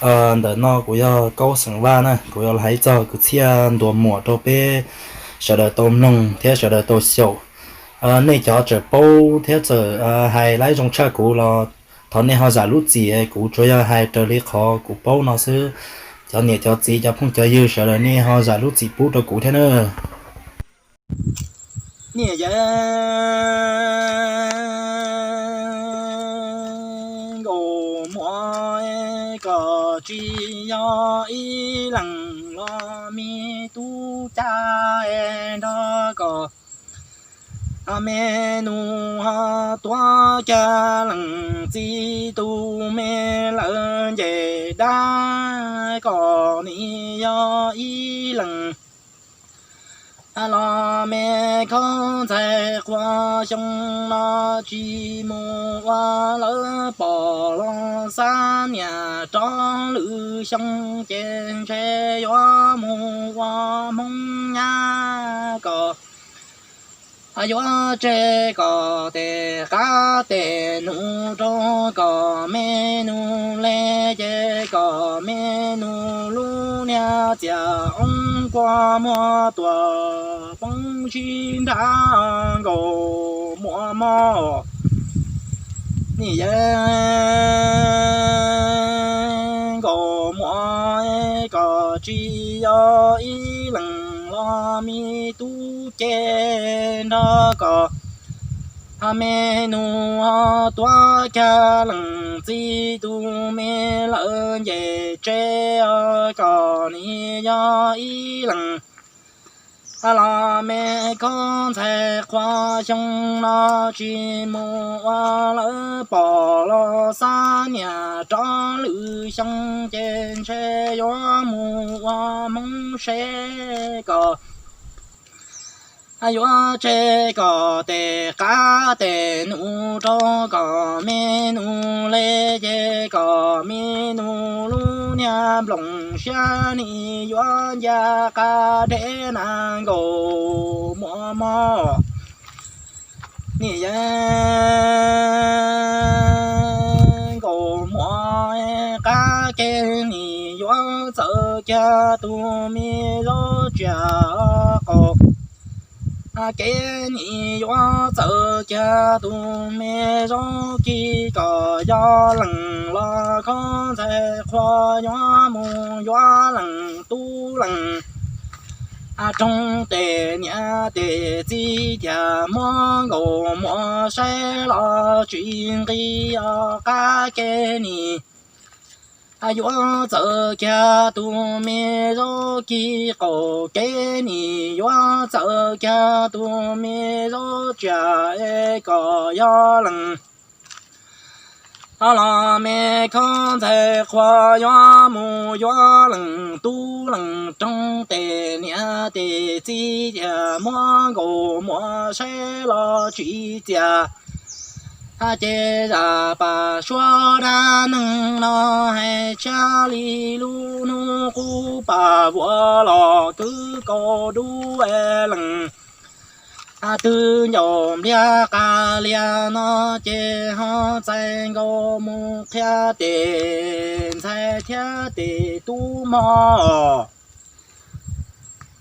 Ntawm no kuv yog Kaub xeem Vaj na, kuv yuav los hais txog kwv txhiaj ntuas muam rau peb sawv daws tau mloog thiab sawv daws tau xyaum. Nej cov tseem paub thiab txawm hais laib zoo tshaj kuv los thov nej ho zam lub txim, kuv tsuas yog hais raws li qhov kuv paub no xwb. Cov niam cov txiv cov phooj cov ywg sawv daws nej ho zam lub txim pub rau kuv thiab na. Niam yawg Nkauj Muam, koj tsis yog ib leeg los me tub caj nrog koj me nus ho tuav kiag leej txiv tus me lawm nce dab, koj nim yog ib leeg los me khaub ntxhais qhua xyoo no tsis mus ua lawv pom los xa niam rov lwm xyoo ces ntshe yuav mus ua Hmoob nyab kom yuav tseg kom tes qab tes nus rau kom me nus le ces kom me nus lub niag txiag oob kua muag tuam poob sib nrab Nkauj Muam mog. Niam yawg Nkauj Muam, koj tsis yog ib leeg los me tub caj nrog koj me nus ho tuav kiag leej txiv tus me lawm nce tsev, koj nim yog ib leeg los me khaub ntxhais qhua xyoo no tsis mus ua lawv pom los xa niam rov lwm xyoo ces ntshe yuav mus ua Hmoob seb kom yuav tseg kom tes qab tes nus rau kom me nus le ces kom me nus lub niag nplooj siab nim yuav ncaj qab deb na Nkauj Muam mog. Niam yawg Nkauj Muam, qab kev nim yuav txawm kiag tus me zaub tsiaj qaum, kev nim yuav txawm kiag tus me zaub kis kom yog leej los khaub ntxhais qhua yuav mus yuav leej tub leej roog tes niam tes txiv tias muab Nkauj Muam saib los tsis nqis os, qab kev nim yuav txawm kiag tus me zaub kis qaum, kev nim yuav txawm kiag tus me zaub tsiaj es kom yog leej los me khaub ntxhais qhua yuav mus yuav leej tub leej roog tes niam tes txiv tias muab Nkauj Muam saib los tsis txias. Ces zaj pam suab dab neeg no hais tshiab li lub hnub qub pam vuam los kwv kaus dub leej twg ncaus npliag qas lias no ces ho txais nkaus mus qhia tes ntxhais thiab tes tub mog.